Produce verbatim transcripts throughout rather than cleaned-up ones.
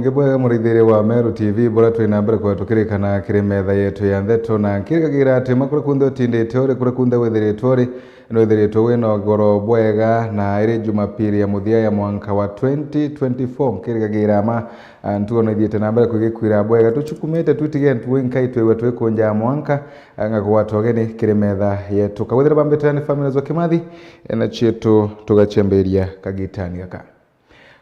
Ngi bwega muraithiria wa Meru T V, bura twi na mbere kwaa tukirikana kiri metha yetu ya ntheto, na nkirigagira ati ma kuria kunthe utindite uri, kuria kunthe withiritwe uri, nwithiritwe wina ugoro bwega, na iri Jumapili ya muthia ya mwanka wa twenty twenty-four. Nkirigagira ma, ah, ntugo no ithiite na mbere kwigikwira bwega. Tuchukumite twitige ntugo inkai twigua twikunjaa mwanka, ah, nga kugwata ugeni kiri metha yetu. Kawithira bambite ni Family Nzwa Kimathi, na cietu tugachemberia kagitani gaka.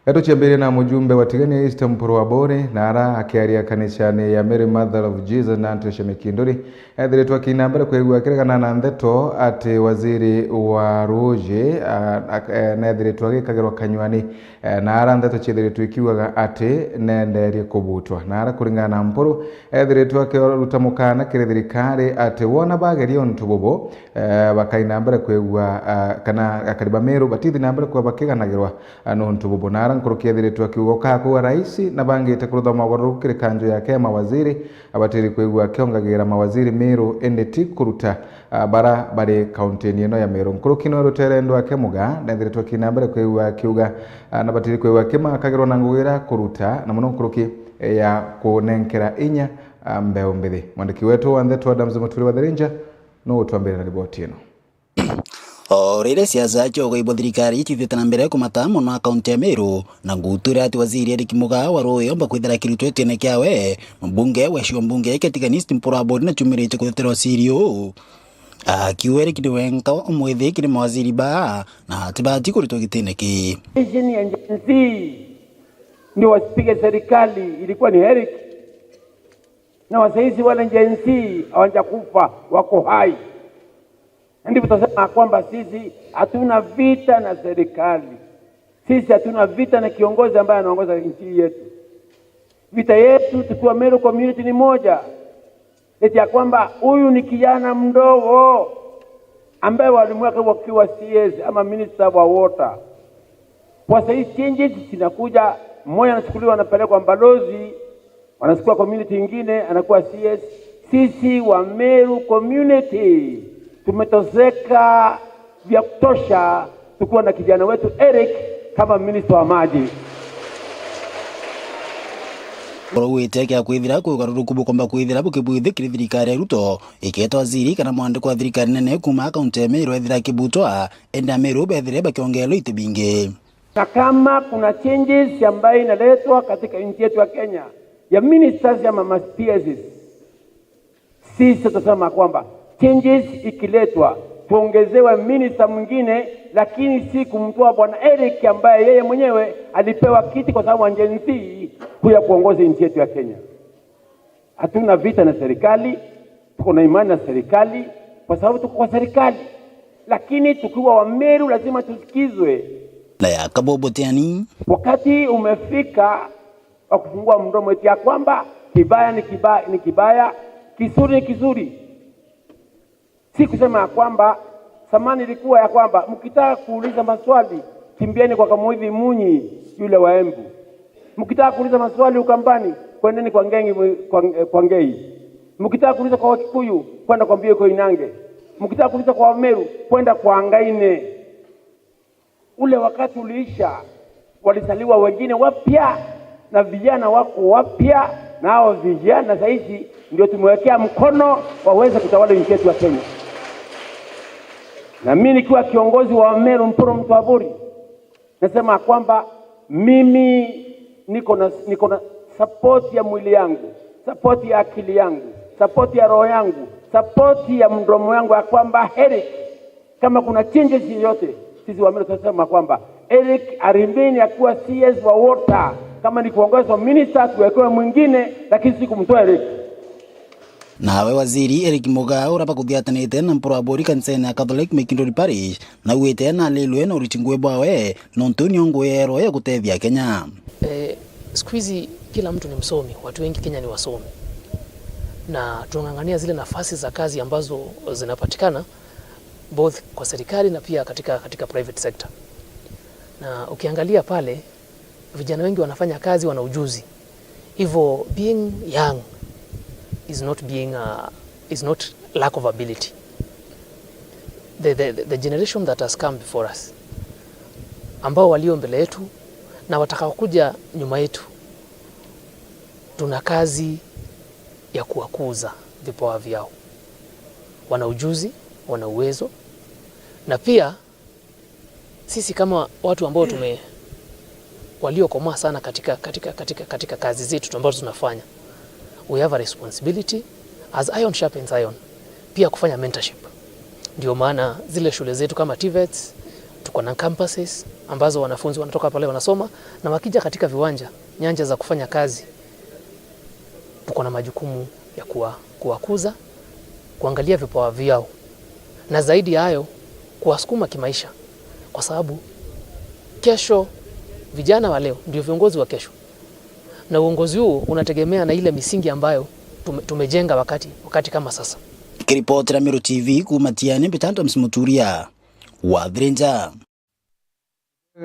Gatuciambirie na mujumbe wa Tigania East Mpuru wa Bore, na ara akiaria kanisani ya Mary Mother of Jesus na Antocia Mikinduri, ethiritwe akina mbere kwigua akiregana na ntheto ati waziri wa ruuji, a, a, e, nethiritwe agikagirwa kanywani, e, na ara ntheto ciethiritwe ikiugaga ati nenderie kubutwa. Na ara kuringana na Mpuru, ethiritwe akiruta mukana kiri thirikari ati wona bageria untu bubu, e, bakaina mbere kwigua, a, kana akari ba Meru batithi na mbere kwigua bakiganagirwa a, nontu bubu. Na ara nkuruki ethiritwe akiuga ukakuwa raisi na bangite kuruthoma ugaruruku kiri kanju yake ya mawaziri, abatiri kwigua akiongagira mawaziri Meru, indi ti kuruta, a, bara bari kauntini ino ya Meru. Nkuruki no rutere ndwake muga, nethiritwe akina mbere kwigua akiuga, a, na batiri kwigua akimakagirwa na ngugi iria kuruta, na muno nkuruki, e, ya kunenkera inya, a, mbeu mbithi. Mwandiki wetu wa ntheto Adams Muturi wa Thirinja no utwambire na riboti ino. O riria siasa cia ugai bwa thirikari icithite na mbere kumata mono a kaunti ya Meru, na ngutu iria ati waziri Eric Mugaa wa Rui omba kwithira akirutwa gitine kiawe, mbunge wa cio mbunge kia Tigania East Mpuru wa Bore na ciumiritie kutetera waziri uu. Akiuga Eric ni wenka umwithi kiri mawaziri baa, na atibati kuritwa gitine ki. Decision ya Gen Z ndio wasipige serikali ilikuwa ni Eric, na wasaizi wale Gen Z hawajakufa, wako hai. Na ndivyo tutasema kwamba sisi hatuna vita na serikali. Sisi hatuna vita na kiongozi ambaye anaongoza nchi yetu. Vita yetu tukiwa Meru community ni moja, eti ya kwamba huyu ni kijana mdogo ambaye walimweka wakiwa C S ama minister wa water. Kwa sasa hii changes zinakuja, mmoja anachukuliwa anapelekwa Mbalozi, wanachukua community ingine, anakuwa C S. Sisi wa Meru community tumeteseka vya kutosha tukiwa na kijana wetu Eric kama minister wa maji. Oro gwite kia kwithira kwi ugaruruku bukomba kwithira bukibwithikiri thirikari ya Ruto, iketwa waziri kana mwandiki wa thirikari nene kuuma kaunti ya Meru ethira akibutwa, ende Ameru bethire bakiongererwa iti bingi. Na kama kuna changes ambayo inaletwa katika nchi yetu ya Kenya, ya ministers ama ma P S, sisi tutasema kwamba changes ikiletwa, tuongezewe minister mwingine, lakini si kumtoa bwana Eric ambaye yeye mwenyewe alipewa kiti kwa sababu ya Gen Z kuja kuongoza nchi yetu ya Kenya. Hatuna vita na serikali, tuko na imani na serikali kwa sababu tuko kwa serikali. Lakini tukiwa Wameru lazima tusikizwe. Na ya Kabobo Tiani. Wakati umefika wa kufungua mdomo eti ya kwamba kibaya ni kibaya, ni kibaya, kizuri ni kizuri. Si kusema ya kwamba, zamani ilikuwa ya kwamba mkitaka kuuliza maswali, kimbieni kwa Kamuithi Munyi yule wa Embu. Mkitaka kuuliza maswali Ukambani, kwendeni kwa Ngengi, kwa, kwa Ngei. Mkitaka kuuliza kwa Wakikuyu, kwenda kwa Mbiu Koinange. Mkitaka kuuliza kwa Wameru, kwenda kwa Ngaine. Ule wakati uliisha, walizaliwa wengine wapya na vijana wako wapya, na hao vijana saizi ndio tumewekea mkono waweze kutawala nchi yetu ya Kenya. Na mimi nikiwa kiongozi wa Meru Mpuru Mtwaburi, nasema kwamba mimi niko na, niko na support ya mwili yangu, support ya akili yangu, support ya roho yangu, support ya mdomo yangu ya kwamba Eric, kama kuna changes yoyote, sisi wa Meru tunasema kwamba Eric aremain akiwa C S wa water, kama ni kuongezwa minister tuwekewe mwingine, lakini si kumtoa Eric. Nawe waziri Eric Mugaa, uria bakuthiatanite na Mpuru wa Bori kanisene ya Catholic Mikinduri Parish, naugite nalilwe na uriti ngugi bwawe, nontu nio ngugi yerwe ya gutethia Kenya. Eh, siku hizi kila mtu ni msomi, watu wengi Kenya ni wasomi. Na tunang'ang'ania zile nafasi za kazi ambazo zinapatikana, both kwa serikali na pia katika, katika private sector. Na ukiangalia pale, vijana wengi wanafanya kazi, wana ujuzi. Hivyo, being young is not being, uh, is not lack of ability. The, the, the generation that has come before us, ambao walio mbele yetu na watakaokuja nyuma yetu, Tuna kazi ya kuwakuza vipawa vyao. Wana ujuzi, wana uwezo, na pia sisi kama watu ambao tume-, waliokomaa sana katika, katika, katika, katika kazi zetu ambazo tunafanya, we have a responsibility as iron sharpens iron, pia kufanya mentorship. Ndio maana zile shule zetu kama TVETs, tuko na campuses ambazo wanafunzi wanatoka pale wanasoma, na wakija katika viwanja, nyanja za kufanya kazi, tuko na majukumu ya kuwa-, kuwakuza, kuangalia vipawa vyao, na zaidi ya hayo, kuwasukuma kimaisha, kwa sababu kesho, vijana wa leo ndio viongozi wa kesho, na uongozi huo unategemea na ile misingi ambayo tume-, tumejenga wakati, wakati kama sasa. Nikiripotera Meru T V kuuma Tiani, mbita Antoms Muturia wa Thirinja.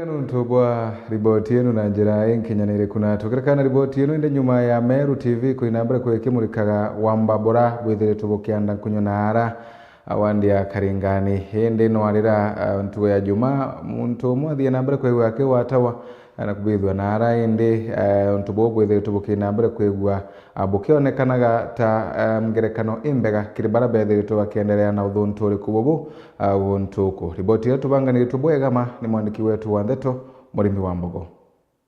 Nontu bwa riboti ino na njira inkinyanire kuna tukirekana riboti ino, indi nyuma ya Meru T V kwina mbere kwikimurikaga wamba bura bwithiritwe bukianda nkunyo na ara awandi ya Karingani. Indi no arira, ah, ntugo ya Juma, muntu umwe athie na mbere kwigua akiwatawa, ah, na kubithua na ara, indi, eh, untu buu bwithiritwe bukina mbere kwigua, ah, bukionekanaga ta, eh, ngerekano imbega kiri bara bethiritwe bakienderea na uthuntu uriku bubu, ah, guntu uku. Riboti iria tubanganiritwe bwega ma ni mwandiki wetu wa ndeto, Murimi wa Mbogo.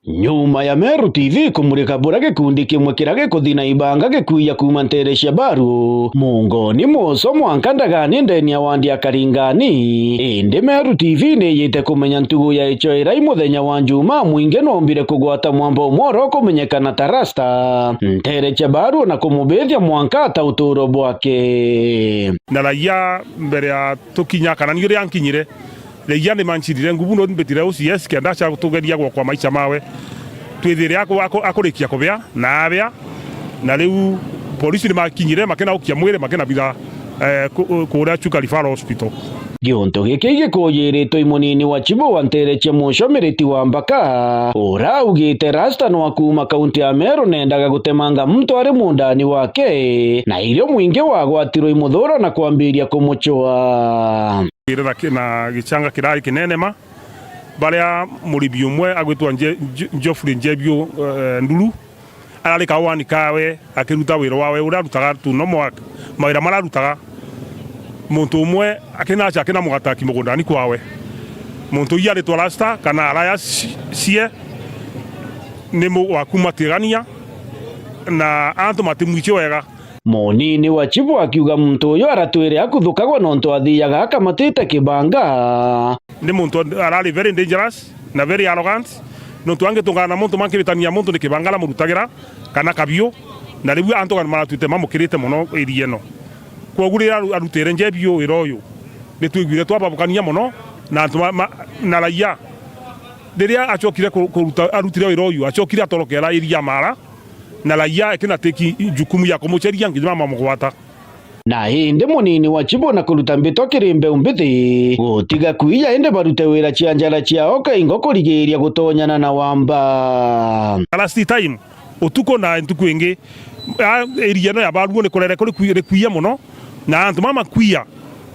Nyuma ya Meru T V kumurika buria gikundi kimwe kiria gikuthi na ibanga gikuiya kuuma ntere cia Baru, Mungoni, Muso, mwanka Ndagani, ndeni ya wandi ya Karingani. Indi Meru T V niyite kumenya ntugu ya icio irai muthenya wa Juma mwingi nombire kugwata mwamba umwe uria ukumenyekana ta Rasta ntere cia Baru na kumubithia mwanka ata uturo bwake. Na raia mbere ya tukinya kana ni uria nkinyire, raia ni mancirire nguvu, no mbitire O C S kenda aca tugeria gwokwa maisha mawe. Twithire aku-, aku-, akurikia kubea na abea, na riu polisi ni makinyire makinaukia mwiri makinabitha, eh, ku-, kuria Chuka Referral Hospital. Giuntu giki gikuyiritwe i munini wa Chibo wa ntere cia Muco Miriti wa Mbaka, uraugite Rasta no akuuma kaunti ya Meru nendaga gutemanga muntu ari mundani wake, na irio mwingi wagwatirwe i muthuro na kwambiria kumucua. Ire na ki-, na gichanga kirari kinene ma, baria murimi umwe agwitwa Nje-, Nje-, Geoffrey Njebiu, eh, Nduru, arari kawani kawe akiruta wira wawe uria arutaga tu normal work, mawira maria arutaga. Muntu umwe akinacha akina mugataki mugundani kwawe. Muntu uyu aritwa Rasta kana araya ci-, cie ni mu-, wa kuuma Tigania, na antu matimwichi wega. Munini wa Chibo akiuga muntu uyu aratwire akuthukagwa nontu athiaga akamatite kibanga. Ni muntu arari very dangerous na very arrogant, nontu angitungana na muntu mankibitania muntu ni kibanga aramurutagira kana kabiu, na riu antu maratwite mamukirite mono area ino. Kwogu riria aru-, arutire Njebiu wira uyu, ni twiguire twababukania mono na antu ma, ma, na raia. Riria acokire ku-, kuruta, arutire wira uyu, acokire atorokera area ya Mara, na raia akina take jukumu ya kumucheria nginya mamugwata. Na indi munini wa Chibo na kuruta mbitwa kiri mbeu mbithi, gutiga kwiya indi barute wira cia njara ciao kaingo kurigiria gutonyana na wamba. Last time, utuku na ntuku ingi, a, area ino ya Baruo ni kurere kuri kwi-, ri kwiya mono, na antu mama kwiya,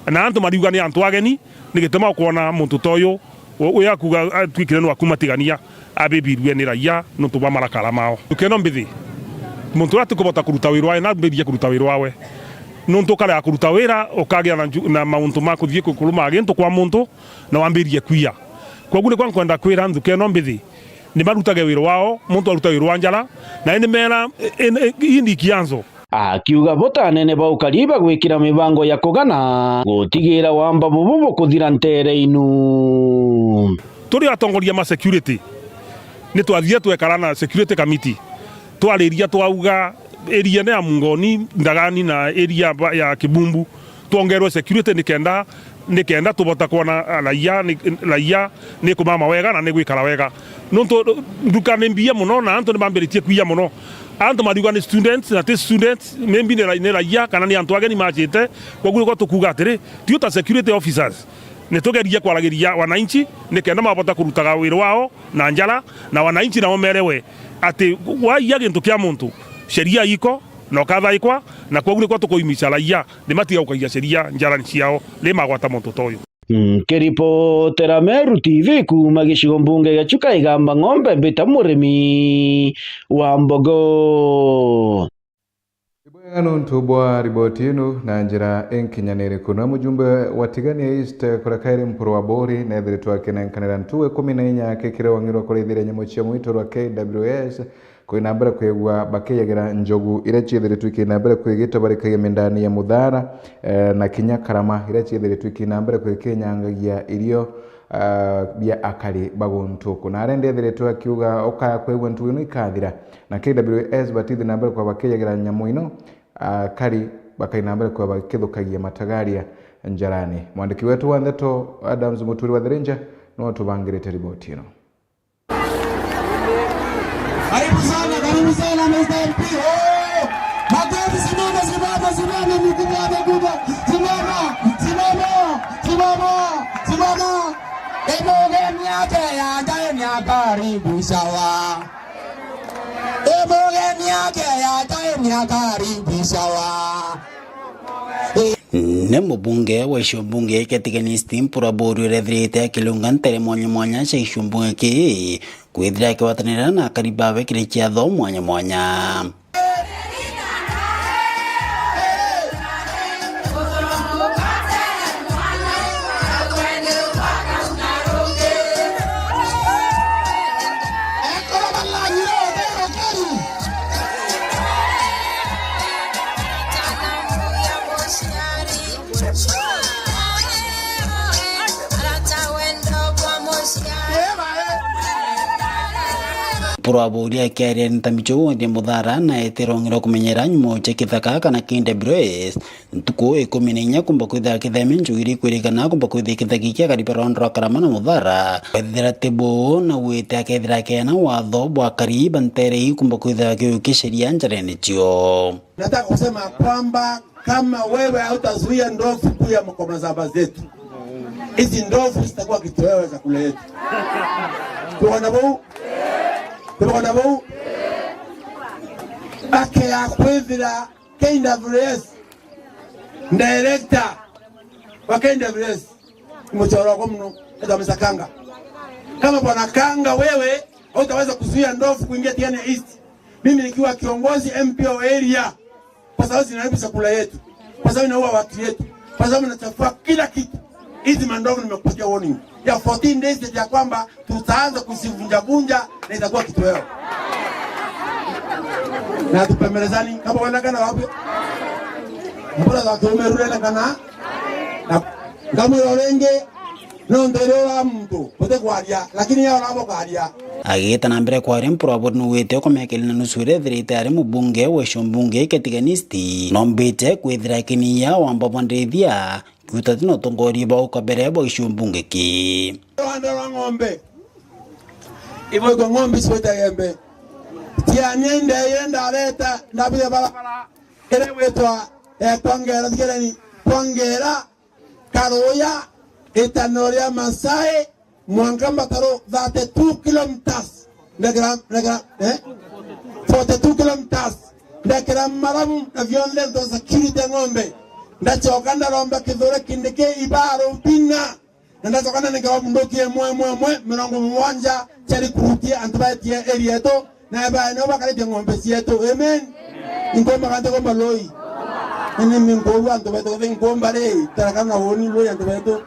na antu mariuga ni antu ageni, ni gituma ukwona muntu ta uyu U-, uyu akuuga atwikire no akuma Tigania, abibirue ni raia nontu bwa marakara mao. Ntuku ino mbithi, muntu uria atikubota kuruta wira wawe, na ambiririe kuruta wira wawe. Nontu ukarega kuruta wira, ukagia na nju-, na mauntu ma kuthii ku-, kuruma gintu kwa muntu, na wambiririe kwiya. Kwogu nikwa nkwenda kwira ntuku ino mbithi, ni marutage wira wao, muntu arute wira wa njara, na indi mera, i-, i-, i-, indi ikianzo. Akiuga bo ta anene ba ukari bagwikira mibango ya kugana gutigira wamba bubu bukuthira ntere inu. Turi atongoria ma security, ni twathire twekara na security committee, twariria twauga area ino ya Mungoni, Ndagani na area ba-, ya Kibumbu, twongerwe security nikenda, nikenda tubota kwona, ah, raia ni, raia ni kumama wega na ni gwikara wega. Nontu nduka ni mbia mono na antu ni bambiritie kwiya mono. Antu mariuga ni students, na ti students, maybe ni ra-, ni raia kana ni antu ageni majite. Kwoguo niko tukuuga atiri, tui ta security officers, ni tugerie kwaragiria wananchi nikenda mabota kurutaga wira wao na njara, na wananchi nao merewe ati waiya gintu kia muntu, sheria iko na ukathaikwa, na kwoguo niko tukuimica raia ni matiga gukagia sheria njara ciao ri magwata muntu ta uyu. Nkiripotera Meru T V kuuma gicigo mbunge gia Chuka Igamba Ng'ombe, mbita Murimi wa Mbogo. Ibwega nontu bwa riboti ino na njira inkinyaniriku. Na mujumbe wa Tigania East, kuria kairi Mpuru wa Buri, nethiritwe akinenkanira ntugu ikumi na inya akikire wang'irwa kurithiria nyamu cia mwitu rwa K W S, kwina mbere kwigua bakiyagira njogu iria ciithiritwe ikina mbere kwigitwa barikagia mindani ya Muthara, eh, na kinya Karama, iria ciithiritwe ikina mbere kwikinyangagia irio, ah, bia akari ba guntu ku. Na arende ethiritwe akiuga ukaya kwigua ntugu ino ikathira, na K W S batithi na mbere kwa bakiyagira nyamu ino, akari bakaina mbere kwa bakithukagia matagaria njarani. Mwandiki wetu wa ndeto Adams Muturi wa Thirinja niwe utubangirite riboti ino. Karibu sana, karibu sana, Mister M P. Oh! Makofi, simama, simama, simama, mkubwa, mkubwa. Simama, simama, simama, simama. Emogeni yake ya ndani ya karibu sawa. Emogeni yake ya ndani ya karibu sawa. Ni mubunge wa gicigo mbunge kia Tigania East Mpuru wa Buri urethirite akilunga ntere mwanya mwanya cia gicigo mbunge kii, kwithira akigwatanira na akari bawe kiri ciatho mwanya mwanya. Mpuru wa Buri akiaria ni ntambi cio wonthie Muthara na etirong'irwa kumenyera nyumo cia kithaka kana K W S. Ntuku ikumi na inya kumba kwithira kithemi njugu iria ikwirikana kumba kwithira kithaki kia kariba rwanda rwa Karama na Muthara. Kwethira ti buu na wite akethira akena watho bwa kariba ntere ii kumba kwithira kiu kisheria njarene cio. Nataka kusema kwamba kama wewe hautazuia ndovu kuja kwa mashamba zetu, hizi ndovu zitakuwa kitoweo ya chakula yetu. Tuko na bau? Tuko na bau? Ake ya kwithira K W S, director wa K W S, mchoro wako mno, etawa Mister Kanga. Kama bwana Kanga, wewe hautaweza kuzuia ndovu kuingia Tigania East, mimi nikiwa kiongozi M P wa area, kwa sababu zinaharibu chakula yetu, kwa sababu inaua watu yetu, kwa sababu inachafua kila kitu. Hizi mandovu nimekupatia warning ya fourteen days ya kwamba tutaanza kuzivunjavunja na itakuwa kitoweo. Na tupemerezani kama wenda kana wapi? Mbura za kiume rure na kana. Na ngamwira uringi, nontu iri ura muntu buti kwaria, lakini ya ura bukaria. Agita na mbere kwaria, Mpuru wa Buri nuwite ukomekeli na nusu iria ethirite ari mubunge wa gicigo mbunge kia Tigania East, nombite kwithira akiniya wamba bwa ndithia kiuta ti na utongoria bwa uka mbere bwa gicigo mbunge ki. Rwanda rwa ng'ombe. Ibo iko ng'ombe cibwite gembe. Tiania indeye ndareta, ndabire barabara. Ere gwitwa, eh, Kwangera, thigereni. Kwangera, Karuya, itaniro ria Masai, mwanka Mbataro, thirty-two kilometers. Ndekera, ndekera, eh? Forty-two kilometers. Ndekera maramu na vionthe nto security ng'ombe. Ndachoka ndaromba kithure kindiki ibaro bina. Na ndacoka ndanenkerwa bunduki imwe, imwe, imwe, mirongo mugwanja cia recruit antu baetie area yetu, na bae nao bakaritie ng'ombe cietu. Amen. Inkuomba kantu, komba Loi. Ini ni nkuomba antu betu, kethira inkuomba ri, tarakana na woni Loi antu betu.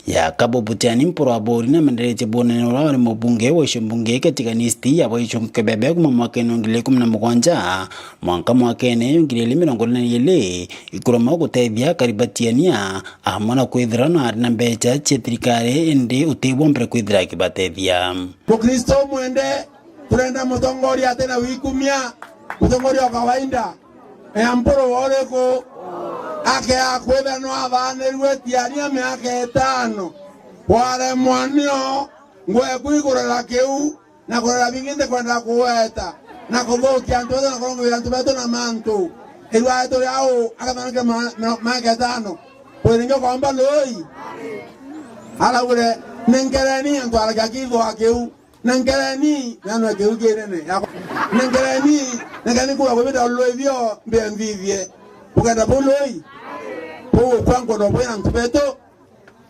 Yakabu Butiani, Mpuru wa Buri, namenderetie bunene uria wari mubunge wa gicigo mbunge kia Tigania East ya bwa gicigo kia Bebe kuma mwakene wa ngiri igiri ikumi na mugwanja mwanka mwakene wa ngiri igiri mirongo iri na igiri, ikuruma gutethia akari ba Tiania, amwe na kwithira na ari na mbecha cia thirikari, indi uti bwa mbere kwithira akibatethia. Mukristo mwende, turenda mutongoria ati na wikumia, mutongoria wa kawaida. Ea Mpuru wa uriku, akea kwithira no athanirue Tiania miaka itano. Waremwa nio ngwe kwigurira kiu, na kurora bingi ntikwenda kuweta, na kuthukia antu betu, na kurongithia antu betu na mantu. Irwa yetu ria u, akathanike ma-, ma-, miaka itano. Kwiringia ukomba Loi. Araugire, nenkereni antu aragia kithwa kiu. Nenkereni, nanwe kiu kinene. Nenkereni, nenkereni kuga kwibita Loi bio, mbie nthithie. Ukenda buu Loi. Buu kwa nkono bwina antu betu.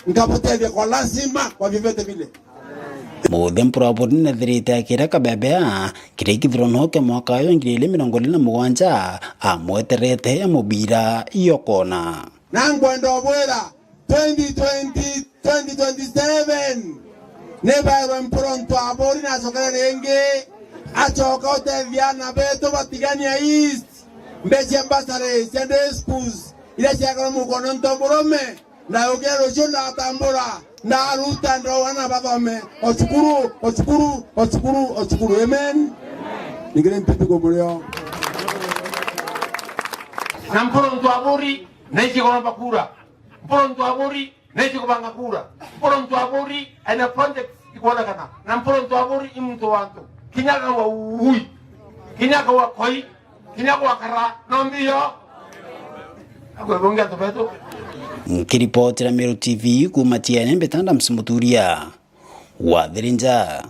Nkabutethia kwa lazima kwa vyovyote vile. Muthe Mpuraburi nethirite akira kabebea kiria kithurano kia mwaka wa ngiri igiri mirongo iri na mugwanja, amweterete mubira yokona. Na nkwenda ubwira, twenty twenty, twenty twenty-seven, nibairwe Mpuru Ntwaburi nacokere ringi, acoka utethia aana betu ba Tigania East, mbeca cia bursary cia day schools iria ciakorwo mukono nto burume, na ukira rucio ndatambura, ndaruta ndo aana bathome o cukuru, o cukuru, o cukuru, o cukuru. Amen. Ningire mpipi kumurio. Na Mpuru Ntwaburi, naici kuromba kura. Mpuru Ntwaburi, naici kubanga kura. Mpuru Ntwaburi, aina projects ikwonekana. Na Mpuru Ntwaburi, i muntu wa antu. Kinya akauga ui. Kinya akauga koi. Kinya gwakara no mbio. Akwe bunge antu betu. Nkiripotera Meru T V kuuma Tiene, mbitanda Msimuturia wa Thirinja.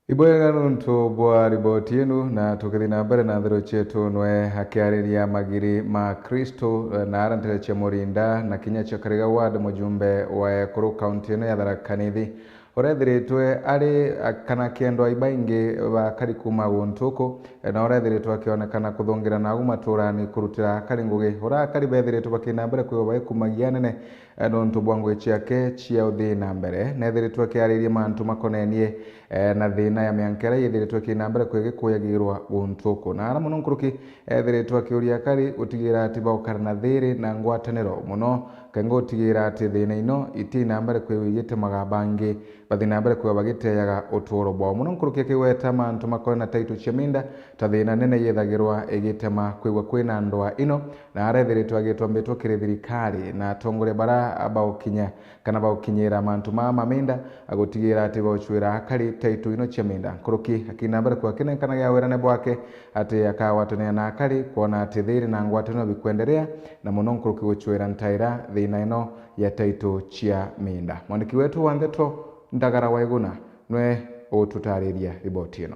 Ibwega nuntu bwa riboti inu, na tukithi na mbere na nthero cietu, nwe akiariria magiri ma Kristo, eh, na ara ntere cia Murinda na kinya cia Kariga Ward, mujumbe wa ekuru kaunti ino ya Tharaka Nithi, urethiritwe ari, a, kana akiendwa ibaingi bakari kuuma guntu uku, e, na urethiritwe akionekana kuthungira nagu maturani kurutira akari ngugi. Urakari bethiritwe bakina mbere kwigwa bagikumagia anene, e, nontu bwa ngugi ciake cia uthii na mbere. Nethiritwe akiariria mantu makonenie, e, na thina ya mianka iria yethiritwe ikina mbere kwigikuyagirwa guntu uku. Na ara muno nkuruki, ethiritwe akiuria akari gutigira ati baukara na thiri na ngwataniro mono, kenda gutigira ati thina ino iti na mbere kwigwa igitemaga bangi bathi na mbere kwigwa bagiteaga uturo bwao. Muno nkuruki akigweta mantu makonania na title cia minda ta thina nene yethagirwa igitema kwigwa kwina ndwaa ino, na arethiritwe agitombitwe kiri thirikari na atongoria bara baukinya kana baukinyira mantu maa ma minda, agutigira ati baucwira akari title ino cia minda. Nkuruki akina mbere kwigwa akinenkanagia wirane bwake ati akagwatania na akari kwona ati thiri na ngwataniro bikwenderea, na muno nkuruki gucwira ntaira thina ino ya title cia minda. Mwandiki wetu wa ndeto Ndagara Waiguna nwe ugututariria riboti ino.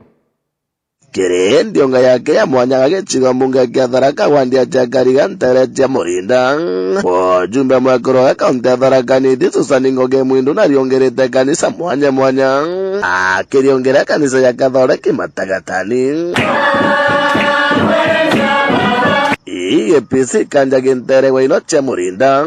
Kiri ndionga yake ya mwanya gicigo mbunge kia Tharaka, wandi ya Chakariga, ntere cia Murinda, mujumbe mwekuru wa kaunti ya Tharaka Nithi, Susan Ngugi Mwindu, nariongirite kanisa mwanya mwanya, akiriongera kanisa ya Kathoreki Matagatani. Ii A P C kanjagi ntere wa ino cia Murinda.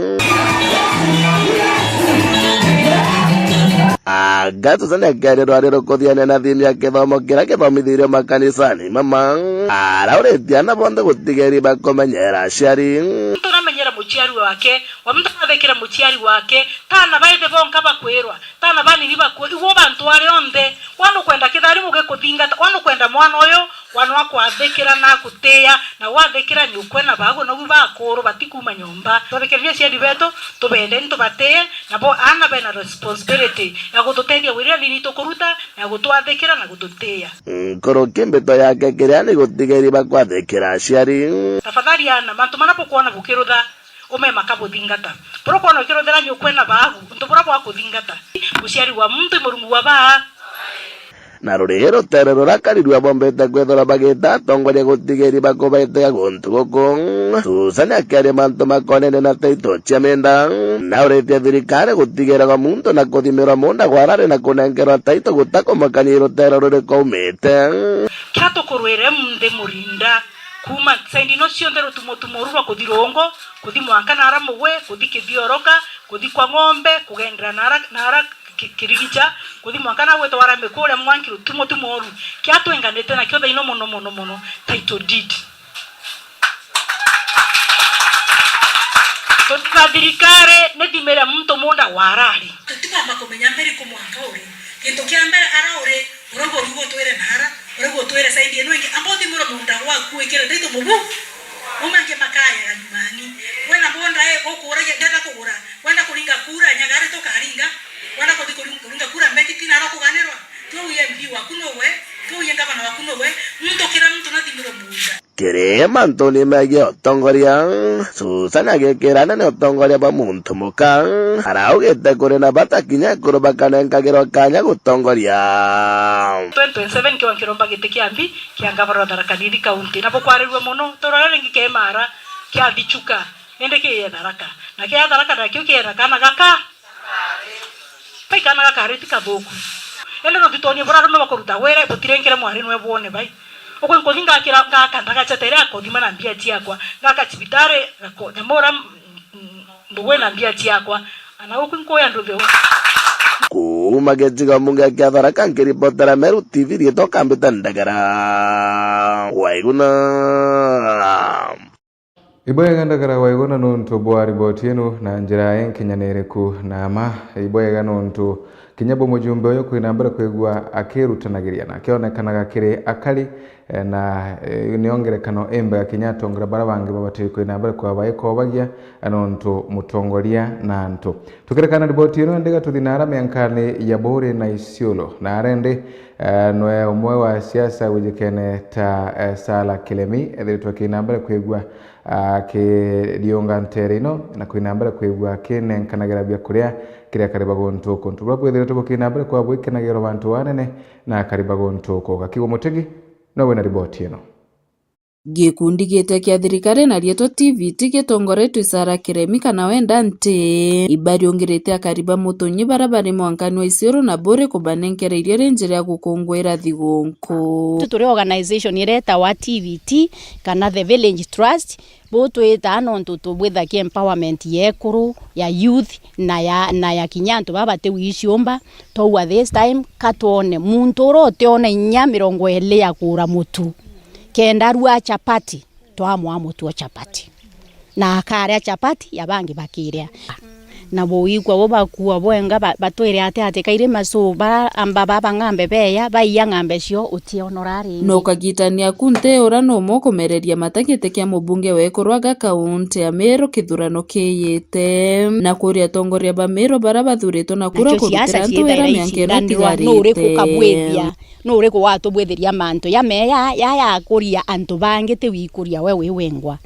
Anga Susan akiaria rwari rukuthiania na thimu ya kithomo kiria kithomithirio makanisani mama, arauritie ana bonthe gutigeri bakumenyera aciari. Muntu namenyera muciari wake, wa muntu nathikira muciari wake, tana baithe bonka bakwirwa, tana banini bakwe, igwo bantu ari onthe, wana ukwenda kitharimu gikuthingata, wana ukwenda mwana uyu, wana wakwathikira na akutia, na wathikira nyukwe na bagu, nagu bakuru batikuma nyomba. Twathikiririe aciari betu, tubende, nitubatie, nabo ana bena responsibility ya gututethia wira nini tukuruta, na gutwathikira na gututia. Nkuruki mbito yake kiria ni gutigeri bakwathikira aciari. Tafadhali ana, mantu mana bukwona bukirutha, umema kabuthingata. Buria ukwona ukiruthira nyukwe na bagu, untu buria bwakuthingata. Muciari wa muntu i murungu wa baa. Na ruri rutere ruria akari rwabombete kwithirwa bagita atongoria gutigeri bakubaitega guntu guku. Susan akiaria mantu makonene na taito cia minda, na uritie thirikari gutigiraga muntu na kuthimirwa munda gwarari na kunenkerwa taito gutakumakania rutere ruriku aumite. Kiria tukurwire munthi Murinda, kuuma saindi ino cionthe rutumotumo uru rwa kuthi Rungu, kuthi mwanka nara Mugwe, kuthi Kithioroka, kuthi kwa Ng'ombe, kugendera nara, nara Ki-, Kirigicha, kuthi mwanka na gwitwa warame kuria Mwanki, rutumotumo uru. Kiria twenganite nakio thaino mono, mono, mono, title deed. Tutina thirikari, ni thimire muntu munda warari. Tutibamba kumenya mbere ku mwanka uri. Kintu kia mbere ara uri, urauga urugo utwire nara, urauga utwire saindi ino ingi, amba uthimirwe munda gwaku wikire title mubu. Umange makayaga nyumani. Wena munda e, ukuragia, ndenda kugura. Wenda kuringa kura, nyagari tukaringa. Wenda kuthi kuring-, kuringa kura, mbeti tina ara kuganirwa. Twauye M P waku nowe, twauye ngavana waku nowe. Muntu kira muntu nathimirwe munda. Kiri mantuni megie utongoria, Susan agikira anene utongoria bwa muntu muka, araugite kuri na bata kinya ekuru bakanenkagirwa kanya gutongoria. Twenty twenty-seven kiwa nkiromba giti kia M P kia ngavana wa Tharaka Nithi County, na bukwarirua mono, toro riria ringi kia Imara, kia Thichuka, indi kiye Tharaka. Na kia Tharaka nakio kiena kana gaka. Kana gakari ti kathuku. Indi no twitonie bura rume bakuruta wira, butirengere mwari nwe bwone bai. Ukwe nkuthi ngakira, ngaka ndagacha tere akothima na mbia ciakwa. Ngaka cibitari, gako-, nyamura, mm, mm, ndugwe na mbia ciakwa. Ana ukwe nkuya nduthe u. Kuuma gicigo mbunge kia Tharaka, nkiripotera Meru T V, riitwa Kambita Ndagara. Waiguna. Ibwega Ndagara Waiguna nontu bwa riboti ino na njira inkinyaniriku na mma. Ibwega nontu kinya bo mujumbe uyu kwina mbere kwigua akirutanagiria na akionekanaga kiri akari, eh, na, eh, nio ngerekano imbega kinya atongeria bara bangi babatiri kwina mbere kwa baikobagia, eh, nontu mutongoria na antu. Tukirekana riboti ino, indi gatuthi na ara miankani ya Buuri na Isiolo. Na ara indi, eh, nwe umwe wa siasa wijikene ta, eh, Sarah Kiremi, ethiritwe kina mbere kwigua akiriunga ntere ino na kwina mbere kwigua akinenkanagira biakuria kiri akari ba guntu uku. Untu buria bwithiritwe bukina mbere kwa bwikinagira bantu anene na akari ba guntu uku. Gakigwa Mutigi nowe na riboti ino. Gikundi gite kia thirikari na rietwa T V T gitongoretwe Sarah Kiremi kana Wenda Nti, ibariungirite akari ba Mutunyi bara bari mwankani wa Isiolo na Buuri kubanenkera irio ri njira ya gukunguira thigunku. Tu turi organization iria itawa T V T kana the Village Trust, bu twitaa nontu tubwithagia empowerment ya ekuru, ya youth, na ya, na ya kinya antu baba batiwiciumba. Twauga this time, ka twone muntu uria utiona inya mirongo iri ya kugura mutu, kenda arua chapati, twamwaa mutu o chapati. Na akaria chapati, ya bangi bakiria. Na buigua bu bakua bwenga ba-, batwire ati, ati kairi macu bara amba baba ng'ambe beya, baiya ng'ambe cio utionora ringi. No kagitani aku nti ura numwe ukumereria mata giti kia mubunge wa ekuru aga kaunti ya Meru kithurano kiyite, na kuria atongoria ba Meru bara bathuritwe na kura nacio kurutira siasa ntu wira ciithagirwa miaka iria iciranirwa, nu uriku itigarite. Ukabwithia? Nu uriku watubwithiria mantu jameya ya, ya, ya kuria antu bangi ti wikuria we wi wengwa?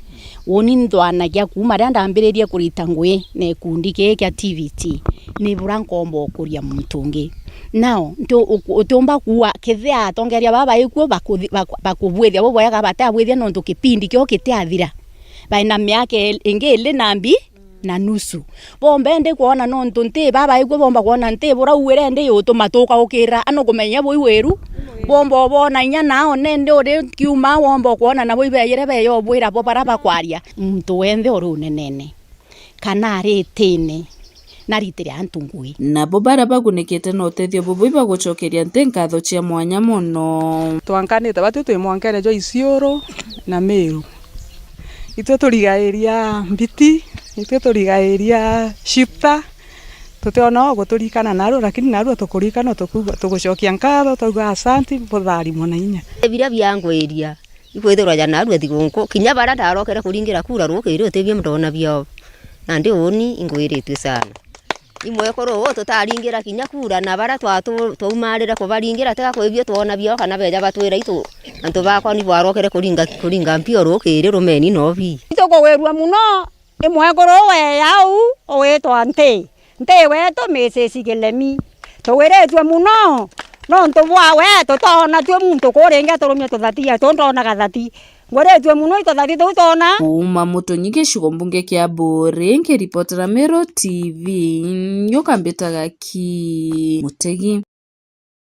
Uuni nthwanagia kuuma riria ndambiririe kurita ngui na gikundi giki kia T V T, ni bura nkomba ukuria muntu ungi. Now, nti-, u-, utiumba kuuga kethia atongeria baba baikuo bakuthi-, baku-, bakubwithia bubwega, batiabwithia nontu kipindi kiao kitiathira. Baina miaka el-, ingi ili na mbi na nusu. Bomba indi kwona nontu nti baba ikuo, bomba kwona nti bura uwire indi yutuma tukaukirira, ano kumenya bui wiru. Bomba ubona inya nao nendi uri kiuma, womba kwona nabo ibeyire beyo bwira bo bara bakwaria. Muntu wenthe uri unenene kana ari itine, naritire antu ngui. Nabo bara bagunikite na utethio bubu ibagucokeria nti nkatho cia mwanya mono. Twankanite batwi twi mwankene jwa Isiolo na Meru. Itwe turigairia mbiti, itwe turigairia shifta, tutiona o guturikana narua, lakini narua tukurikana, tukuuga, tugucokia nkatho, twauga asanti, butharimwe na inya. Biria biangwiria ikwithirwa ja narua thigunku, kinya baria ndarokere kuringira kura rukiri utibio ndona bio, nandi uuni ingwiritue sana. Imwekuru uu tutaringira kinya kura, na baria twatu-, twaumarire kubaringira, tiga kwibio twona bio kana beja batwira itu, antu bakwa ni bwarokere kuringa, kuringa mpio rukiri rumeni nobi. Itukugwirua mono, i mwekuru uu weya uu ugwitwa Nti, Nti wetu Missus Kiremi. Tugwiritue mono nontu bwawe, tutoona tue muntu kuringi aturumia tuthati, tu ndonaga thati. Ngwiritue mono i tuthati tuu twona. Kuuma Mutunyi gicigo mbunge kia Buuri, nkiripotera Meru T V, nyuka mbitaga ki Mutegi.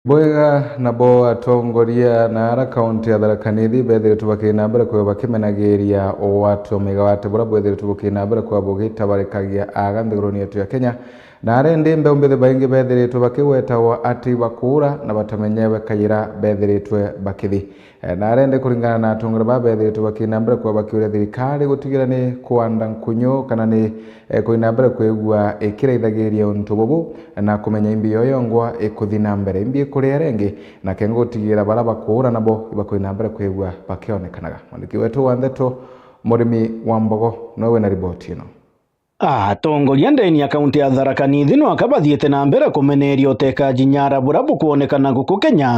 Bwega nabo atongoria na ara kaunti ya Tharaka Nithi bethiritwe bakina mbere kwithirwa bakimenagiria ugwati wa migawati buria bwithiritwe bukina mbere kwithirwa bugitabarikagia aga nthiguruni yetu ya Kenya. Na ara indi mbeu mbithi baingi bethiritwe bakigwetagwa ati bakuura na batamenyewe kayira bethiritwe bakithi. Eh, na ara indi kuringana na atongoria baa bethiritwe bakina mbere kwithirwa bakiuria thirikari gutigira ni kwanda nkunyu kana ni, eh, kwina mbere kwigua ikiraithagiria untu bubu na kumenya imbi yo yongwa ikuthi na mbere, imbi ikuria rengi, na kenga gutigira bara bakuura nabo ibakwina mbere kwigua bakionekanaga. Mwandiki wetu wa ndeto, Murimi wa Mbogo, nowe wina riboti ino. Atongoria ndeni ya kaunti ya Tharaka Nithi nwaka bathiite na mbere kumeneria utekaji nyara buria bukwonekana guku Kenya,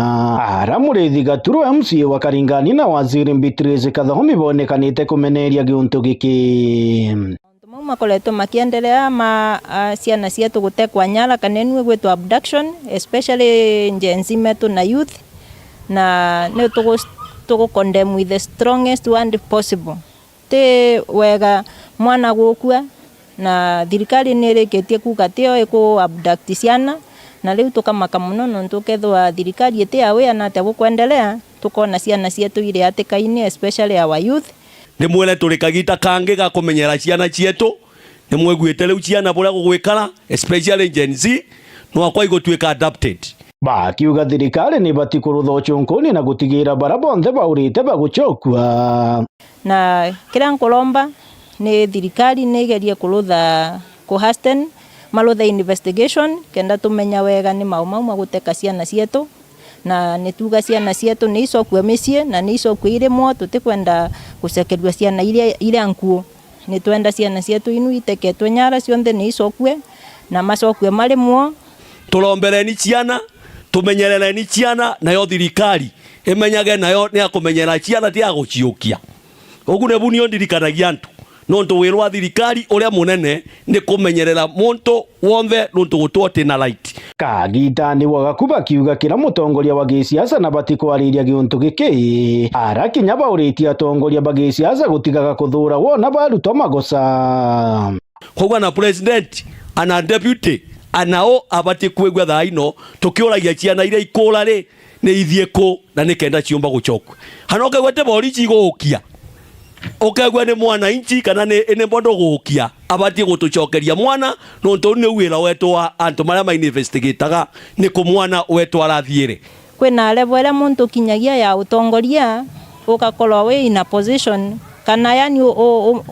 ara murithi Gaturu M C A wa Karingani na waziri Beatrice Kathomi bonekanite kumeneria giuntu giki. Mauntu mau makoretwe makiendelea ma, a, ciana cietu gutekwa nyara kana niu igwitwa abduction, especially Gen Z metu na youth, na ni tugu-, tugu condemn with the strongest word possible. Ti wega mwana gukua, na thirikari ni irikitie kuuga tio iku abduct ciana, Na riu tukamaka mono nontu ukethirwa thirikari iti aware na atia gukwendelea, tukona ciana cietu iri hatikaini, especially our youth. Ndimwire turi kagita kangi ga kumenyera ciana cietu. Nimwiguite riu ciana buria gugwikara, especially Gen Z, nwakwa igutuika adapted. Bakiuga thirikari ni ibati kurutha ucunkuni na gutigira bara bonthe baurite bagucokua. Na kiria nkuromba ni thirikari ni igerie kurutha, ku hasten, maruthe investigation, kenda tumenya wega ni mau mau ma guteka ciana cietu. Na ni tuuga ciana cietu ni icokue micii na ni icokue irimwo, tutikwenda gucokerua ciana iria, iria nkuu. Ni twenda ciana cietu inu iteketwe nyara cionthe ni icokue, na macokue marimwo. Turombereni ciana, tumenyerereni ciana, nayo thirikari imenyage nayo ni ya kumenyera ciana, ti ya guciukia. Ugu nibu nio ndirikanagia antu, nontu wira wa thirikari uria munene ni kumenyerera muntu wonthe, nontu gutwa uti na right. Kagitani gwa gaku bakiuga kira mutongoria wa gisiasa na bati kwariria giuntu giki, ara kinya bauritie atongoria ba gisiasa gutigaga kuthuura wona barutwa magoca. Koguo ana president, ana deputy, ana o abati kwigua thaa ino tukiuragia ciana iria ikuura ri, ni ithie ku na ni kenda ciumba gucokua. Kana ukegua ti borisi iguukia, ukegua ni mwananchi kana ni, ni bondo guukia, abatie gutucokeria mwana, nontu uu niu wira wetu wa antu maria mainvestigataga ni ku mwana wetu arathiire. Kwina level iria muntu ukinyagia ya utongoria, ugakorwa wi in a position, kana yani u-, u-, u-,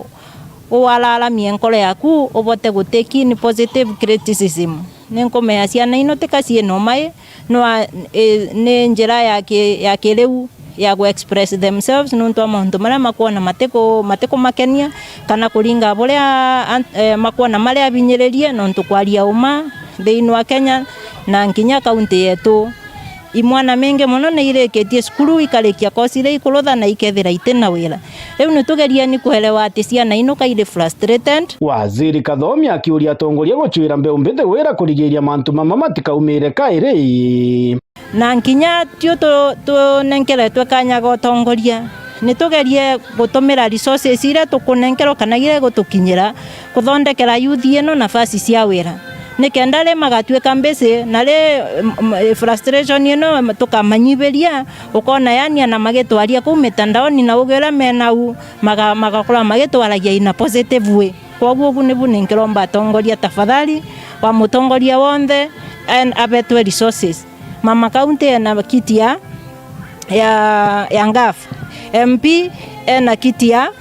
uararamie nkoro yaku, ubote gutake in positive criticism. Ninkumenya ciana ino tika ciina umai, no a-, i-, ni njira ya ki-, ya kiriu ya gu express themselves nontu wa mauntu maria makwona matiku-, matikumakenia, kana kuringa buria an-, eh, makwona mari abinyiririe, nontu kwaria uma thiini wa Kenya na nkinya kaunti yetu. Imwana mingi mono ni irikitie cukuru, ikarikia kosi iria ikurutha na ikethira itina wira. Riu ni tugerieni kuelewa ati ciana ino ka iri frustrated. Waziri Kathomi akiuria atongoria gucuira mbeu mbithi wira kurigiria mantu mama matikaumire kairi. Na nkinya tio tu-, tunenkeretwe kanya ga utongoria, ni tugerie gutumira resources iria tukunenkerwa kana iria igutukinyira kuthondekera youth ino nafasi cia wira. Nikenda ri magatuika mbici, na ri, m-, m-, frustration ino tukamanyibiria, ukona yani ana magitwaria kuu mitandaoni na uge uria menau, maga-, magakorwa magitwaragia in a positive way. Kwoguo ugu nibu ninkiromba atongoria, tafadhali, wa mutongoria wonthe, en-, abetwe resources. Mama County ena kiti ya, ya, ya ngaf, M P ena kiti ya,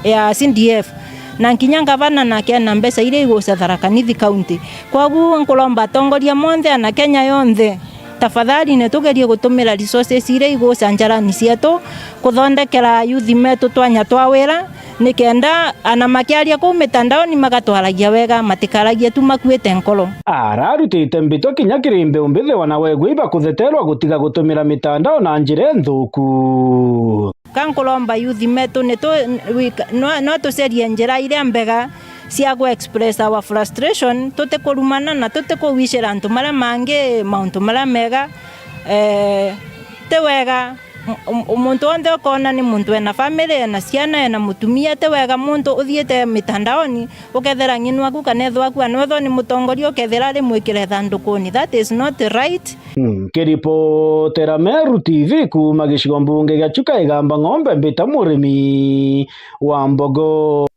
ya C D F, na nkinya ngavana nake ena mbeca iria igucia Tharaka Nithi County. Kwoguo nkuromba atongoria monthe ana Kenya yonthe, tafadhali ni tugerie gutumira resources iria igucia njarani cietu kuthondekera youth metu twanya twa wira, nikenda ana makiaria kuu mitandaoni magatwaragia wega, matikaragie tu makuite nkoro. Ararutite mbitwa kinya kiri mbeu mbithi wana wegua ibakutheterwa gutiga gutumira mitandao na njira inthuku. Ka nkuromba youth metu ni tu-, wika-, no, no tucerie njira iria mbega cia gu express our frustration, tutikurumana na tutikuwicira antu maria mangi mauntu maria mega. Eh, ti wega M-, m-, muntu wonthe ukoona ni muntu ena family, ena ciana, ena mutumia, ti wega muntu uthiite mitandaoni ukethira ng'inu aku kana ithe waku anwethwa ni mutongoria ukethira ari mwikire thandukuni. That is not right. Nkiripotera Meru T V kuuma gicigo mbunge gia Chuka Igamba Ng'ombe, mbita murimi wa mbogo.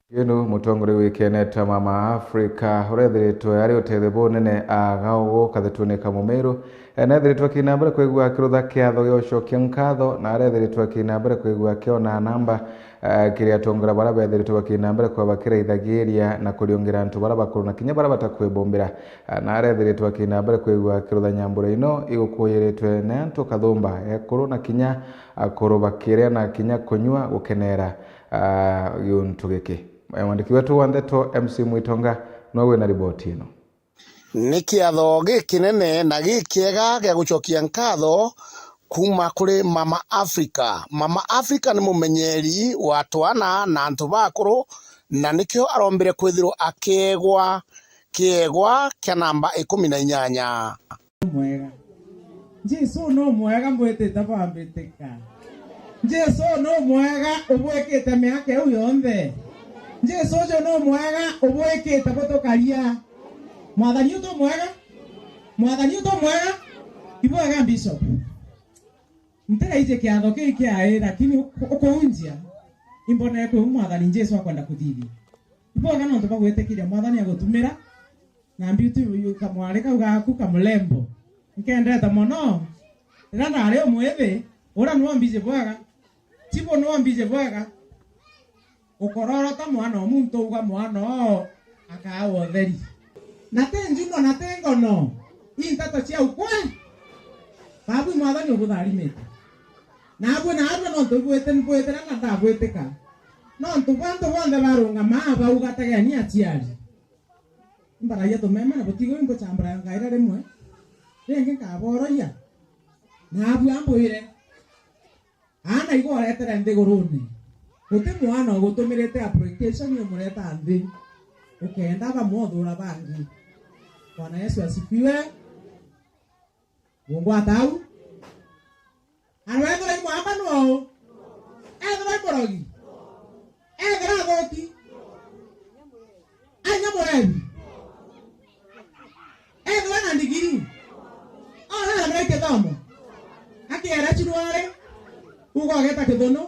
Kinu mutongoria wi kene ta Mama Africa urethiritwe ari utethio bunene aga ugu kathituni ka Mumiru. Nethiritwe akina mbere kwigua akirutha kiatho gia ucokia nkatho, na arethiritwe akina mbere kwigua akiona namba, eh, kiri atongoria baria bethiritwe bakina mbere kwa bakiraithagiria na kuriungira antu baria bakuru na kinya baria batakwibumbira. Eh, na arethiritwe akina mbere kwigua akirutha nyambura ino igukuyiritwe ni antu kathumba, ekuru na kinya akuru bakiria na kinya kunyua gukenera, ah, giuntu giki. Mwandiki wetu wa ndeto M C Mwitonga nowe wina riboti ino. Ni kiatho gikinene na gikiega gia gucokia nkatho kuuma kuri Mama Africa. Mama Africa ni mumenyeri wa twana na antu bakuru, na nikio arombire kwithirwa akiegwa kiegwa kia namba ikumi na inyanya. Mwega. Jesu no mwega, mbwitite bwambitika. Jesu no mwega, ubwikite miaka iu yonthe. Jesu uju no mwega, ubwikite butukaria. Mwathani utu mwega. Mwathani utu mwega, ibwega Bishop. Ntiraiji kiatho kii kiai, lakini uku-, ukuunjia, imbonere kwi u Mwathani Jesu akwenda kuthithia. Ibwega nontu bwa gwitikiria Mwathani agutumira, na mbiuti kamwari kau gaku kamulembo. Nkendete mono. Riria ndari umwithi, uria niwe mbiji bwega. Tibu niwe mbiji bwega. Ukororota mwana o muntu, uga mwana oo akaawa utheri. Na ti njuno na ti ngono, i nteto cia ukwe. Babu Mwathani ubutharimite. Nabwe naarua nontu ibwite, mbwitira na ndabwitika. Nontu bwa antu bonthe barungama bauga, tegeni aciari. Mbaragia tumeme na butigo imbuchambura ngaira rimwe. Ringi nkaborogia. Nabwe ambwire. Aana igo oretere nthigurune. Guti mwana ugutumirite application umureta nthi. Ukenda bamwothura bangi. Bwana Yesu asifiwe. Gungwata au. Aro ethira i mwamba no. Ethira i murogi. Ethira athuki. Anya murebi. Ethirwa na ndigiri. Ona na kithomo. Akiera chirware. Uga ugeta kithunu.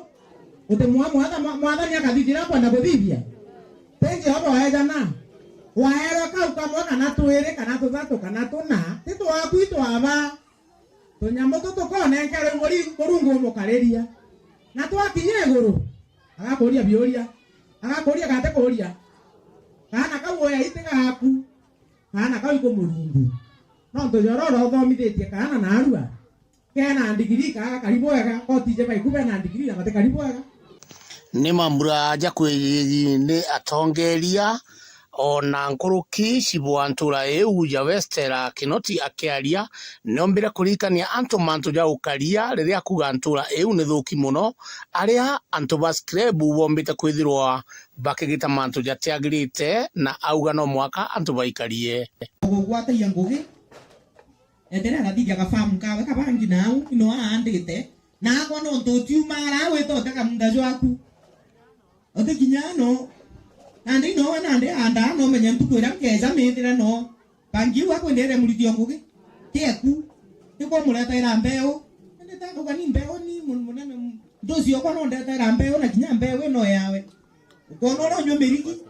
Uti mwa mwatha-, mwa-, mwathani akathithira kwenda kuthithia. Ti Jehova waejana. Waerwa kau kamwe kana twiri kana tuthatu kana tuna. Ti twaku, i twaba. Tunyamu tutu tukonenkerwe Muri-, Murungu umukariria. Na twakinya iguru, agakuria biuria. Agakuria kana atikuria? Kaana kau oya iti gaku. Kaana kau iku Murungu. Nontu jororo uthomithitie kaana naarua. Kena ndigiri kaa gakari bwega, kotije baiku bena ndigiri na batikari bwega. Ni mambura ja kwigini atongeria, ona nkuruki cibwa ntura iu ja Westera Kinoti akiaria, niombire kuririkania antu mantu ja ukaria riria akuga ntura iu ni thuki mono, aria antu ba scrap bombite kwithirwa bakigita mantu jatiagirite, na auga no mwaka antu baikarie. Gugwatagia ngugi, enderea gathithia gafamu kawe kabangi nau, no aandite, naagwa nontu utiumara gwita utega muunda jwaku. Utikinya no, nandi no we nandi aandaa, no menye ntuku iria nkeeja mithira no. Bangi iu akwendere murithio ngugi. Tieku. Nikwa muretaira mbeu. Indi ta ndauga ni mbeu ni mu-, munene mu-, nducio okwa no ndetaira mbeu na kinya mbeu ino yawe. Ukona uria unyua mirigi.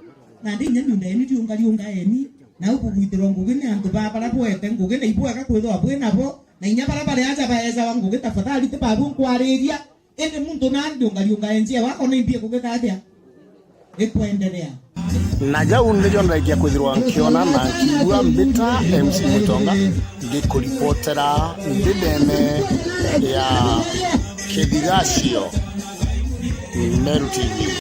Nandi inya miunda yenu tiungariunga eni. Na ukugwitirwa ngugi ni antu ba baria bwete ngugi na ibwega kwithirwa bwi nabo. Na inya baria bari aja baejawa ngugi tafadhali ti babu nkwariria. Indi muntu nandi ungariunga enjie wakwa ni mbie kugika atia? Ikwenderea. Na jau nijo ndaikia kwithirwa nkiona na nkiigua mbita M C Mutonga ngikuripotera ndindene ya Kithigacio, Meru T V.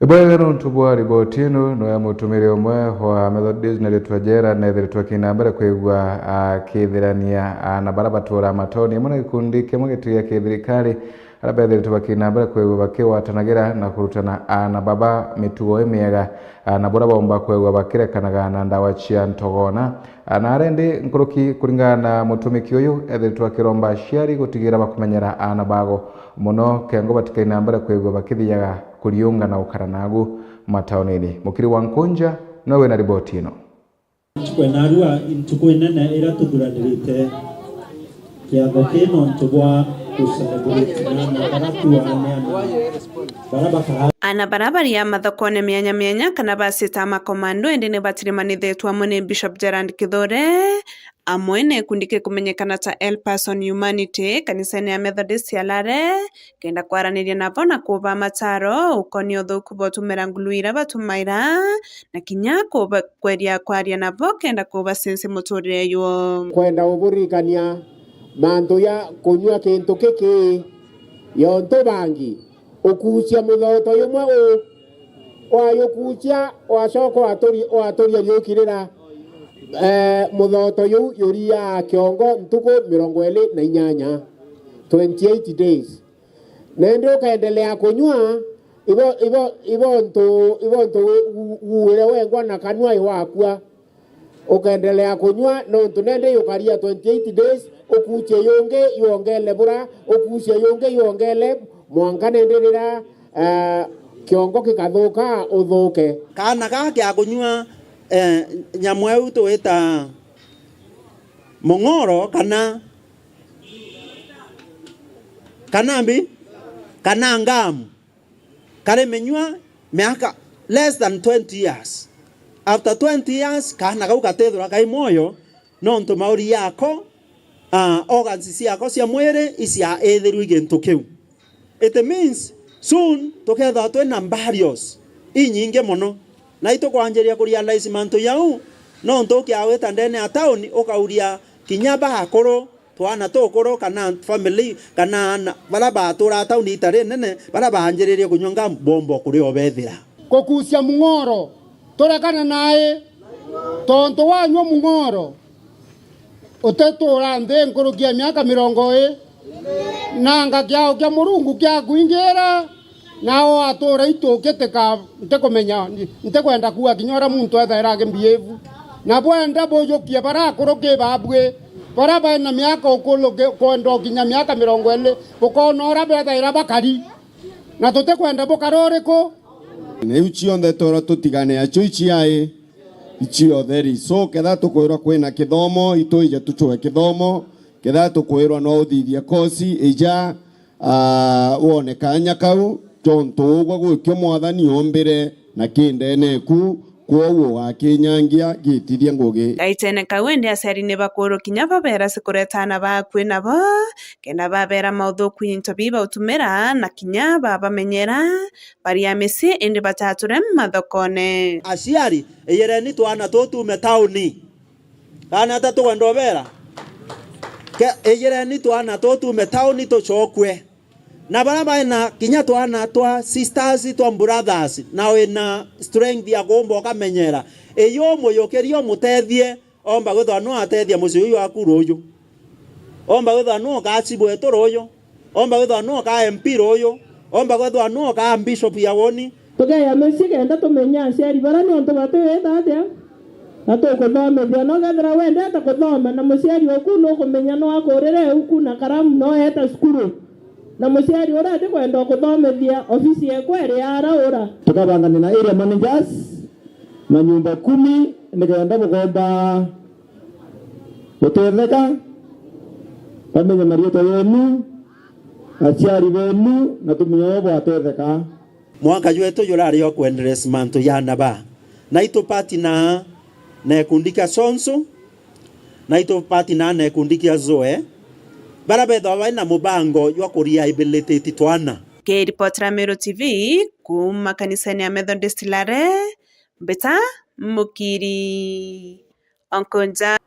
Ibwega nontu bwa riboti ino, noya mutumiri umwe wa Methodist na ritwa Jera nethiritwe akina mbere kwigua akithirania aana bara batura matauni amwe na gikundi kimwe giti gia kithirikari, aria bethiritwe bakina mbere kwigua bakigwatanagira na kurutana aana baba mitugo imiega, aana bura baumba kwigua bakirekanaga na ndawa cia ntogona. Aana aria indi nkuruki kuringana na mutumiki uyu ethiritwe akiromba aciari gutigira bakumenyera aana bago mono, kengo batikaina mbere kwigua bakithiaga kuriunga na gukara nagu mataunini. Mukiri wa Nkunja nowe wina riboti ino. Ntuku ya narua, ntuku inene iria tuthuranirite kiatho kii nontu bwa gucelebrate na aana bara tu aneana bara bakara. Aana bara bari a mathokone mianya mianya kana bacita makomando indi ni batirimanithitwe amwe ni Bishop Gerald Kithure, amwe na gikundi gikumenyekana ta Helpers on Humanity kanisene ya Methodist ya Lare, kenda kwaraniria nabo na kuba mataro ukonia uthuku bwa utumira ngulu iria batumaira, na kinya kuba kweria kwaria nabo kenda kubacenci muturire yo. Kwenda uburirikania mantu ya kunyua kintu kiki yontu bangi. Ukucia muthoto jumwe u, wayukucia, wacoka waturi-, waturia riukirira, eh, muthoto juu juriaa kiongo ntuku mirongo iri na inyanya, twenty-eight days. Na indi ukaendelea kunyua, ibo, ibo, ibontu, ibontu wi-, wu-, wuire wengwa na kanua iwakua. Ukaendelea kunyua, nontu nende yukaria twenty-eight days, ukucie yungi yongele bura, ukucie yungi yongele, mwanka nende rira, eh, kiongo gikathuka, uthuke. Kaana gaa kia kunyua, eh, nyamu iu twita Mung'oro kana, kana mbi, kana Ngamu, kari minyua miaka less than twenty years. After twenty years, kaana kau gatithirwa kai mwoyo, nontu mauri yako, ah, organs ciako cia mwiri icia ithirwi gintu kiu. It means soon tukethirwa twina burials inyingi mono. Na itukwanjiria kurealize mantu jau, nontu ukiawita ndene ya tauni, ukauria kinya baakuru, twana tukuru, kana family, kana aana baria baturaa tauni itari nene, baria baanjiririe kunyua Ngamu, bomba kuria ubethira. Gukucia Mung'oro, turekane nai, tontu wanyua Mung'oro, utituura nthi nkuruki ya miaka mirongo ii, na anga kiao kia Murungu kiakwingira, nao atuura itukitika, ntikumenya, ntikwenda kuuga kinya uria muntu ethaira akimbiivu. Na bwenda bujukie baria akuru ki baabui, baria baina miaka ukulu ki-, kwenda ukinya miaka mirongo iri, bukoona uria bethaira bakari. Na tutikwenda bukara uriku? Na iu cionthe twirwa tutigane acio iciai, icio theri. So, ketha tukwirwa kwina kithomo, itwije tucwe kithomo, ketha tukwirwa no uthithie kosi, ija, ah, wone kanya kau, tontu ugwe gwikio Mwathani ombire na ki ndene eku, kwoou ugakinyangia, gitithia ngugi. Gaitene kau indi aciari ni bakwirwa kinya babeera cikureta aana baa akui nabo, kenda babeera mauthuku into biu bautumira, na kinya babamenyera bari a micii indi batature mathokone. Aciari, iyireni twana tuu tuume tauni. Kana ata tukwenda ubeera? Ke-, iyireni twana tuu tuume tauni tucokue. Na baria baina kinya twana twa sisters, twa brothers, na wina strength ya kuumba ukamenyera, iyo umuyukirie, umutethie, omba kwithirwa no atethia mucii uyu waku ruuju. Omba kwithirwa no ukaa chibu wetu ruuju. Omba kwithirwa no ukaa M P ruuju. Omba kwithirwa no ukaa bishop ya woni. Tukeya micii kenda tumenye aciari bara niuntu batiwita atia, na tukuthomithia. No kethira wendete kuthoma na muciari uku nukumenya no akurire uku na karamu no eeta cukuru. Na muciari uria atikwenda kuthomithia, ofisi yeku iri ya araura. Tukabangania na area managers na nyumba kumi nikenda bukomba gutetheka, bamenye mariitwa yenu, aciari benu, na tumenye uria bwatetheka. Mwaka jwetu jurari o kwenderesi mantu ja aana baa. Na itu partner na gikundi kia Sonso, na itu partner na gikundi kia Zoe, baria bethagwa bari na mubango jwa ku rehabilitate twana. Nkiripotera Meru T V kuuma kanisene ya Methodist Lare, Mbita Mukiri. Onkonja.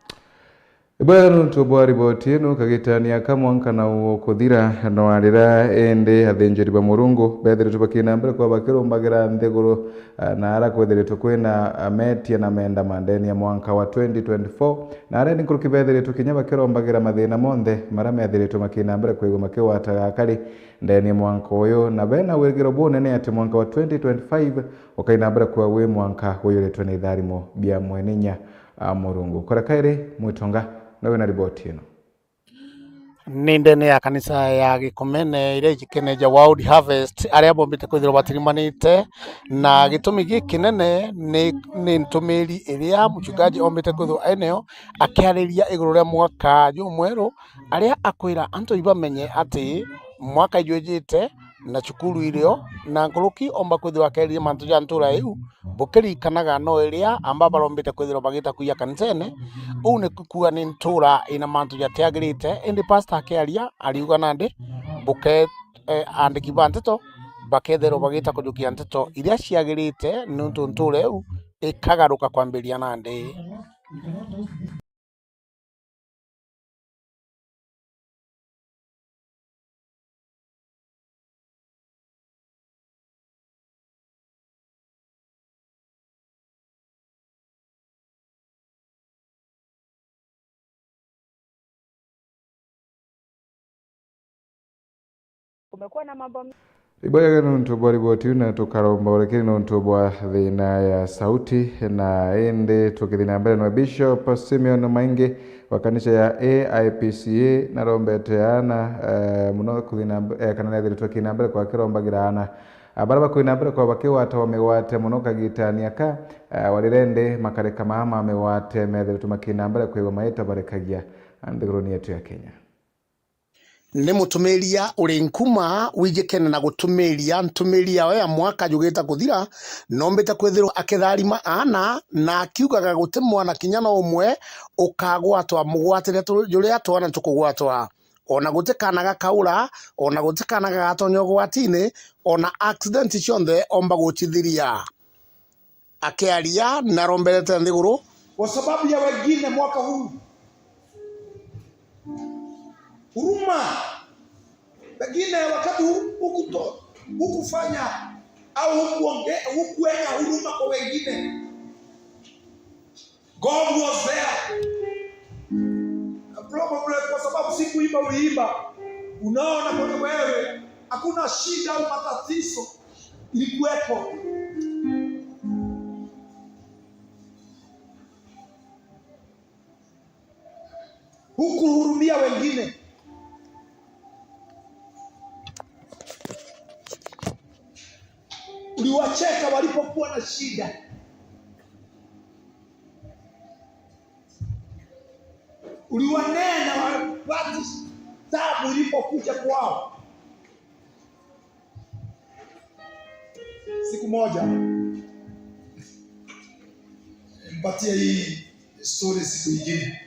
Ibwega nontu bwa riboti ino, kagitania ka mwanka na uguo kuthira no arira, indi athinjiri ba Murungu bethiritwe bakina mbere kwa bakirumbagira nthiguru, ah, na ara kwethiritwe kwina, ah, metia na menda ma ndeni ya mwanka wa twenty twenty-four, na ara ni nkuruki bethiritwe kinya bakirombagira mathina monthe mara methiritwe makina mbere kwigua makigwataga akari ndeni ya mwanka uyu, na bena wigiro bunene ati mwanka wa twenty twenty-five ukaina mbere kwa wi mwanka uiyuritwe ni itharimo bia mwene inya a Murungu. Kora kairi, Mwitonga nawe na riboti ino. Ni ndene ya kanisa ya Gikomene iria ijikene ja World Harvest, aria bombite kwithirwa batirimanite, na gitumi gikinene ni, ni ntumiri iria mchungaji ombite kwithirwa enayo akiariria iguru ria mwaka jumweru, aria akwira antu ibamenye ati mwaka ijwijite na cukuru irio, na nkuruki omba kwithirwa akeririe mantu ja ntura iu, bukiririkanaga no iria amba barombite kwithirwa bagita kuiya kanisene. Uu ni kuuga ni ntura ina mantu jatiagirite, indi pastor akiaria ariuga nandi buke-, eh, andiki ba nteto bakethirwa bagita kujukia nteto iria ciagirite, niuntu ntura iu ikagaruka kwambiria nandi. Kumekuwa na mambo Ibwega nontu bwa riboti iu, na tukaromba urekeri nontu bwa thina ya sauti. Na indi tukithii na mbere, nwe Bishop Simeon Maingi wa kanisa ya A I P C A narombete aana, eh, muno kuthii na mb-, eh, kana nethiritwe akina mbere kwa akirombagira aana, ah, baria bakwina mbere kwa bakigwatawa migwate muno kagitani aka, eh, warire indi makarika maa ma migwate methiritwe makina mbere kwigwa maita barekagia. nthiguruni yetu ya Kenya. Ni mutumiria uri nkuma wijikene na gutumiria ntumiria yao ya mwaka jugite kuthira, nombite kwithirwa akitharima aana, na akiugaga guti mwana kinya no umwe ukagwatwa mugwatire tu-, juria twana tukugwatwa. Ona guti kaana gakaura, ona guti kaana gagatonya ugwatine, ona accident cionthe omba gucithiria. Akiaria naromberete nthiguru. Kwa sababu ya wengine mwaka huu, huruma, pengine wakati hu-, hukuto-, hukufanya au hukuonge-, hukuenya huruma kwa wengine. God was there. Probably kwa sababu si kuimba uliimba, unaona kwenye wewe hakuna shida au matatizo ilikuweko. Hukuhurumia wengine. Uliwacheka walipokuwa na shida. Uliwanena wakati taabu ilipokuja kwao. Siku moja, mpatie hii story siku ingine.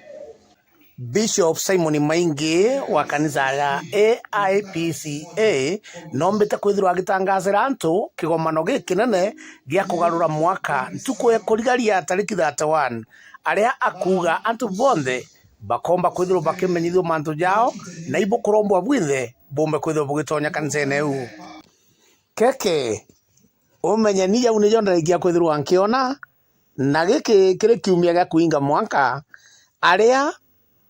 Bishop Simon Maingi wa kanisa ya A I P C A nombite kwithirwa agitangasira antu kigomano gikinene gia kugarura mwaka ntuku ya kurigaria tariki thirty-one, aria akuuga antu bonthe bakomba kwithirwa bakimenyithua mantu jao, na ibukurombwa bwinthe bumbe kwithirwa bugitonya kanisene iu. Keke, umenyani jau nijo ndarikia kwithirwa nkiona, na giki kiri kiumia gia kuinga mwanka, aria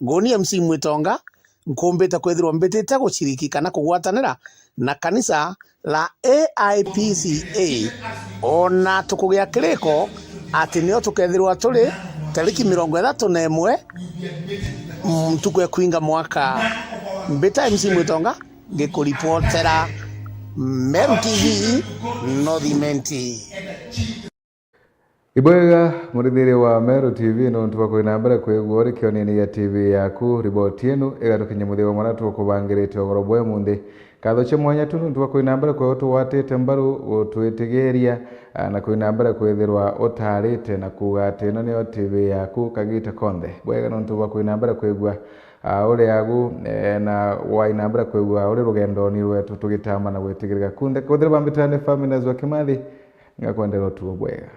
nguni M C Mwitonga nkumbite kwithirwa mbitite guciriki kana kugwatanira na kanisa la A I P C A, ona tukugia kiriko ati nio tukethirwa turi tariki mirongo ithatu na imwe, mm, ntuku ya kuinga mwaka. Mbita M C Mwitonga, ngikuripotera Meru T V, North Imenti. Ibwega, murithiria wa Meru T V, nontu bwa kwina mbere kwigua uri kionene gia T V yaku. Riboti inu igatukinya muthia wa mwana tukubangirite ugoro bwa umunthi. Nkatho cia mwanya tu nontu bwa kwina mbere kwigua tugwatite mbaru, gutwitigiria, ah, na kwina mbere kwithirwa utarite na kuuga ati ino niyo T V yaku kagita konthe. Bwega nontu bwa kwina mbere kwigua, ah, uri agu, eh, na waina mbere kwigua uri rugendoni rwetu tugitamba na gwitigirika kunthe. Kwithirwa bambitane Faminas wa Kimathi, ngakwendera utugo bwega.